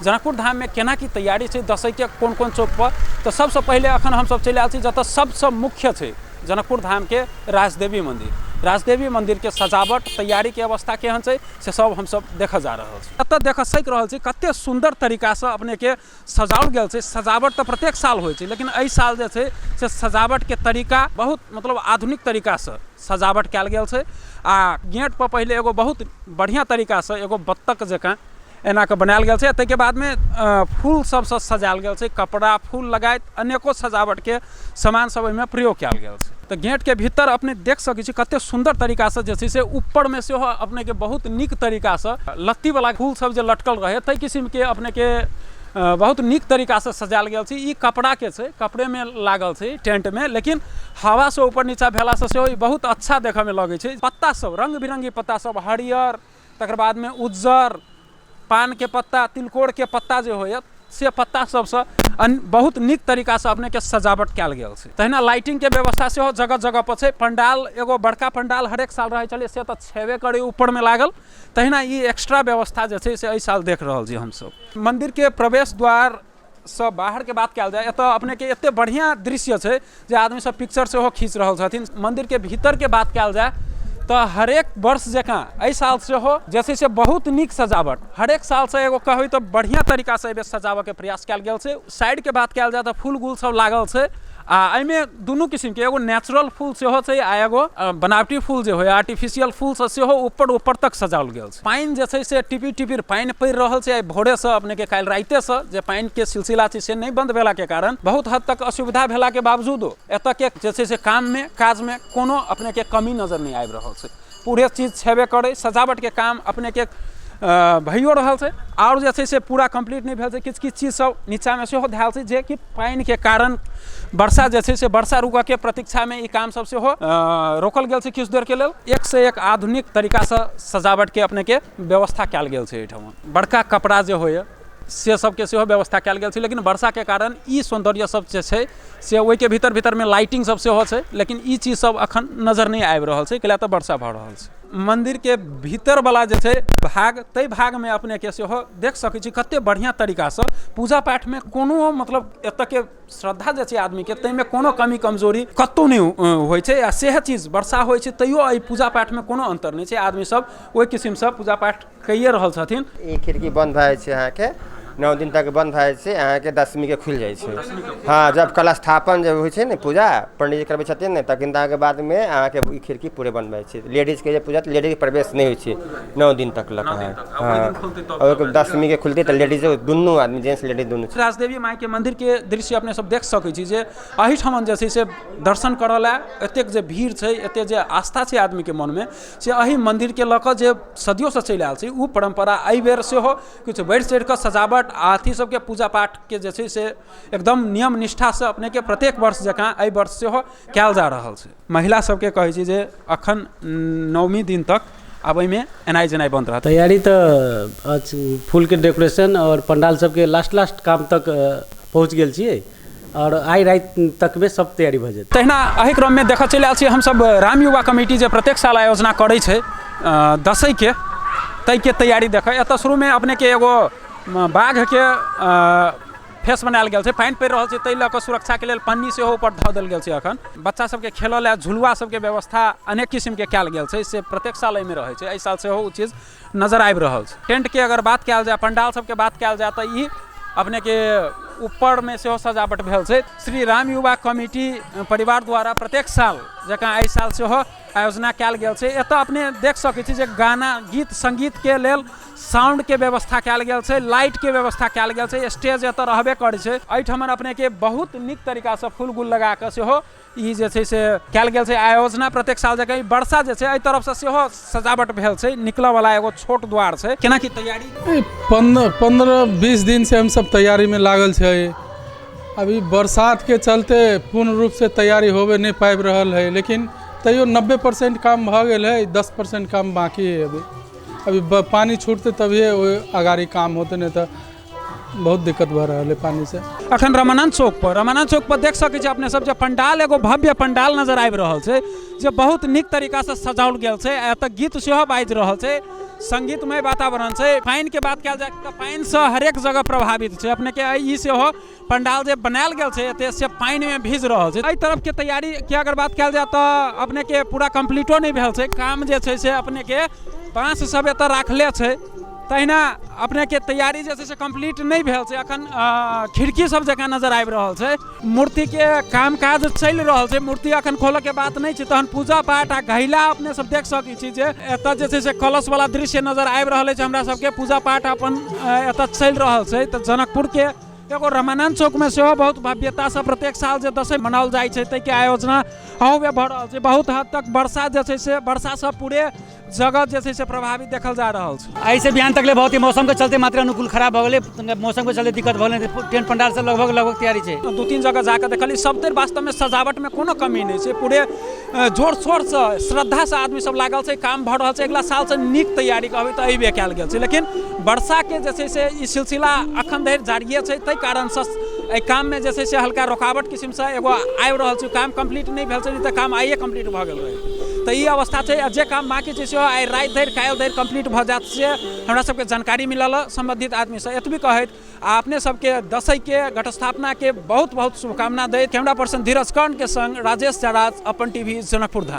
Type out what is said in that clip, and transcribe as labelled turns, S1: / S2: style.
S1: जनकपुर धाममे केना की तैयारी छै दसैँके कोन कोन चौकपर। तऽ सबसँ पहिले अखन हमसब चलि आयल छी जतऽ सबसँ मुख्य छै जनकपुर धामके राजदेवी मन्दिर। राजदेवी मन्दिरके सजावट तैयारीके अवस्था केहन छै से सब हमसब देखऽ जा रहल छी। एतऽ देखऽ सकि रहल छी कते सुन्दर तरीकासँ अपनेके सजाओल गेल छै। सजावट तऽ प्रत्येक साल होइ छै, लेकिन एहि साल जे छै से सजावटके तरीका बहुत मतलब आधुनिक तरीकासँ सजावट कयल गेल छै। आ गेटपर पहिले एगो बहुत बढ़िआँ तरीकासँ एगो बत्तख जकाँ एना कऽ बनायल गेल छै। ताहिके बादमे फूल सबसँ सजायल गेल छै, कपड़ा फूल लगाइत अनेको सजावटके सामान सब ओहिमे प्रयोग कयल गेल छै। तऽ गेटके भीतर अपने देख सकै छी कते सुन्दर तरीकासँ जे छै से ऊपरमे सेहो अपनेके बहुत नीक तरीकासँ लत्तीवला फूल सब जे लटकल रहै ताहि किसिमके अपनेके बहुत नीक तरीकासँ सजायल गेल छै। ई कपड़ाके छै, कपड़ेमे लागल छै टेंटमे, लेकिन हवासँ ऊपर नीचा भेलासँ सेहो ई बहुत अच्छा देखऽमे लगै छै। पत्ता सब रङ्ग बिरङ्गी पत्ता सब, हरियर, तकर बादमे उज्जर, पानके पत्ता, तिलकोरके पत्ता जे होइए से पत्ता सबसँ बहुत नीक तरीकासँ अपनेके सजावट कयल गेल छै। तहिना लाइटिंगके व्यवस्था सेहो जगह जगहपर छै। पंडाल एगो बड़का पंडाल हरेक साल रहै छलै से तऽ छेबे करै ऊपरमे लागल, तहिना ई एक्स्ट्रा व्यवस्था जे छै से एहि साल देख रहल छी हमसब। मन्दिरके प्रवेश द्वारसँ बाहरके बात कयल जाय, एतऽ अपनेके एते बढ़िआँ दृश्य छै जे आदमी सब पिक्चर सेहो खींच रहल छथिन। मन्दिरके भीतरके बात कयल जाय तऽ हरेक वर्ष जकाँ एहि साल सेहो जे छै से बहुत नीक सजावट, हरेक सालसँ एगो कहबै तऽ बढ़िआँ तरीकासँ एहिबेर सजाबऽके प्रयास कयल गेल छै। साइडके बात कयल जाय तऽ फूल गुल सब लागल छै आ एहिमे दुनू किसिमके एगो नेचुरल फूल सेहो छै आ एगो बनावटी फूल जे होइए आर्टिफिशियल फूलसँ सेहो ऊपर ऊपर तक सजाओल गेल छै। पानि जे छै से टिपिर टिपिर पानि पड़ि रहल छै। आइ भोरेसँ अपनेके काल्हि रातिएसँ जे पानिके सिलसिला छै से नहि बन्द भेलाके कारण बहुत हद तक असुविधा भेलाके बावजूदो एतऽके जे छै से काममे काजमे कोनो अपनेके कमी नजर नहि आबि रहल छै। पूरे चीज छेबे करै, सजावटके काम अपनेके भइयो रहल छै आओर जे छै से पूरा कम्प्लीट नहि भेल छै। किछु किछु चीज सब नीचाँमे सेहो धयल छै जेकि पानिके कारण वर्षा जे छै से वर्षा रुकऽके प्रतीक्षामे ई काम सब सेहो रोकल गेल छै किछु देरके लेल। एकसँ एक आधुनिक तरीकासँ सजावटके अपनेके व्यवस्था कयल गेल छै। एहिठाम बड़का कपड़ा जे होइए से सबके सेहो व्यवस्था कयल गेल छै, लेकिन वर्षाके कारण ई सौन्दर्य सब जे छै से ओहिके भीतर भीतरमे लाइटिंग सब सेहो छै, लेकिन ई चीज सब अखन नजर नहि आबि रहल छै, कैला तऽ वर्षा भऽ रहल छै। मन्दिरके भीतरवला जे छै भाग, ताहि भागमे अपनेके सेहो देख सकै छी कते बढ़िआँ तरीकासँ पूजा पाठमे कोनो मतलब एतऽके श्रद्धा जे छै आदमीके ताहिमे कोनो कमी कमजोरी कतहु नहि होइ छै। आ सएह चीज वर्षा होइ छै तैयो एहि पूजा पाठमे कोनो अन्तर नहि छै, आदमी सब ओहि किसिमसँ पूजा पाठ कैए रहल छथिन।
S2: ई खिड़की बन्द भए जाइ छै अहाँके 9 दिन तक बन्द भए जाइ छै अहाँके, दशमीके खुलि जाइ छै। हँ, जब कलस्थापन जब होइ छै ने, पूजा पण्डीजी करबै छथिन ने, तखन तऽ अहाँके बादमे अहाँके ई खिड़की पूरे बन्द भए जाइ छै। लेडीजके जे पूजा लेडीजके प्रवेश नहि होइ छै 9 दिन तक लग। हँ, ओहिके दशमीके खुलतै तऽ लेडीजो दुनू आदमी, जेंट्स लेडीज दुनू।
S1: राजदेवी माइके मन्दिरके दृश्य अपने सब देख सकै छी जे एहिठाम जे छै से दर्शन करऽ लए एतेक जे भीड़ छै, एतेक जे आस्था छै आदमीके मनमे, से एहि मन्दिरके लऽ कऽ जे सदियोसँ चलि आयल छै ओ परम्परा एहिबेर सेहो किछु बढ़ि चढ़ि कऽ सजावट आ अथी सबके पूजा पाठके जे छै से एकदम नियम निष्ठासँ अपनेके प्रत्येक वर्ष जकाँ एहि वर्ष सेहो कयल जा रहल छै। महिला सबके कहै छी जे अखन नवमी दिन तक आब एहिमे एनाइ जेनाइ बन्द रहत।
S3: तैयारी तऽ फूलके डेकोरेशन आओर पंडाल सबके लास्ट लास्ट काम तक पहुँच गेल छियै आओर आइ राति तकमे सब तैयारी भऽ जेतै।
S1: तहिना एहि क्रममे देखऽ चलि आयल छी हमसब राम युवा कमिटी जे प्रत्येक साल आयोजना करै छै दसैँके, ताहिके तैयारी देखऽ। एतऽ शुरूमे अपनेके एगो बाघके फेस बनायल गेल छै, पानि पड़ि रहल छै ताहि लऽ कऽ सुरक्षाके लेल पन्नी सेहो ऊपर धऽ देल गेल छै। अखन बच्चा सबके खेलऽ लए झुलुआ सबके व्यवस्था अनेक किसिमके कयल गेल छै, से प्रत्येक साल एहिमे रहै छै, एहि साल सेहो ओ चीज नजर आबि रहल छै। टेंटके अगर बात कयल जाय, पंडाल सबके बात कयल जाय तऽ ई अपनेके ऊपरमे सेहो सजावट भेल छै। श्री राम युवा कमिटी परिवार द्वारा प्रत्येक साल जकाँ एहि साल सेहो आयोजना कयल गेल छै। एतऽ अपने देख सकै छी जे गाना गीत सङ्गीतके लेल साउंडके व्यवस्था कयल गेल छै, लाइटके व्यवस्था कयल गेल छै, स्टेज एतऽ रहबे करै छै। एहिठमन अपनेके बहुत नीक तरीकासँ फूल गुल लगा कऽ सेहो ई जे छै से कयल गेल छै आयोजना प्रत्येक साल जकाँ। ई वर्षा जे छै एहि तरफसँ सेहो सजावट भेल छै, निकलऽवला एगो छोट द्वार छै। केना की तैयारी?
S4: 15-20 दिनसँ हमसब तैयारीमे लागल छै। अभी बरसातके चलते पूर्ण रूपसँ तैयारी होबे नहि पाबि रहल है, लेकिन तैयो 90% काम भऽ गेल है, 10% काम बाकी है। अभी अभी पानि छूटतै तभिए ओहि अगाड़ी काम होतै, नहि तऽ बहुत दिक्कत भऽ रहल है पानिसँ।
S1: अखन रमानंद चौक पर, रमानंद चौक पर देख सकै छी अपने सब जे पंडाल, एगो भव्य पंडाल नजर आबि रहल छै जे बहुत नीक तरीकासँ सजाओल गेल छै। एतऽ गीत सेहो बाजि रहल छै, संगीतमय वातावरण छै। पानिके बात कयल जाय तऽ पानिसँ हरेक जगह प्रभावित छै। अपनेके ई सेहो पंडाल जे बनायल गेल छै एते से पानिमे भीज रहल छै। एहि तरफके तैयारीके अगर बात कयल जाय तऽ अपनेके पूरा कम्प्लीटो नहि भेल छै। काम जे छै से अपनेके बाँस सब एतऽ राखले छै, तहिना अपनेके तैयारी जे छै से कम्प्लीट नहि भेल छै। अखन खिड़की सब जकाँ नजर आबि रहल छै। मूर्तिके काम काज चलि रहल छै, मूर्ति अखन खोलऽके बात नहि छै। तहन पूजा पाठ आ घैला अपने सब देख सकै छी जे एतऽ जे छै से कलश वाला दृश्य नजर आबि रहल अछि। हमरा सबके पूजा पाठ अपन एतऽ चलि रहल छै। तऽ जनकपुरके एगो रमानंद चौकमे सेहो बहुत भव्यतासँ प्रत्येक साल जे दशैं मनाओल जाइ छै ताहिके आयोजना अहूमे भऽ रहल छै। बहुत हद तक वर्षा जे छै से वर्षासँ पूरे जगह जे छै से प्रभावित देखल जा रहल छै।
S5: एहिसँ बिहान तकले बहुत ही मौसमके चलते मात्रा अनुकूल खराब भऽ गेलै, मौसमके चलते दिक्कत भऽ गेलै। टेंट पंडाल सब लगभग लगभग तैयारी छै।
S1: 2-3 जगह जाकऽ देखलियै सबतरि वास्तवमे सजावटमे कोनो कमी नहि छै। पूरे जोर शोरसँ श्रद्धासँ आदमी सब लागल छै, काम भऽ रहल छै। अगिला सालसँ नीक तैयारी कहबै तऽ एहिबेर कयल गेल छै, लेकिन वर्षाके जे छै से ई सिलसिला अखन धरि जारिए छै, ताहि कारणसँ एहि काममे जे छै से हल्का रुकावट किसिमसँ एगो आबि रहल छै। काम कम्प्लीट नहि भेल छै, नहि तऽ काम आइए कम्प्लीट भऽ गेल रहै। तऽ ई अवस्था छै आ जे काम बाँकी छै सेहो आइ राति धरि काल्हि धरि कम्प्लीट भऽ जायत से हमरा सबके जानकारी मिलल सम्बन्धित आदमीसँ। एतबी कहैत आ अपने सबके दशैंके घटस्थापनाके बहुत बहुत शुभकामना दैत कैमरा पर्सन धीरज कर्णके संग राजेश जराज, अपन टीवी, जनकपुर धाम।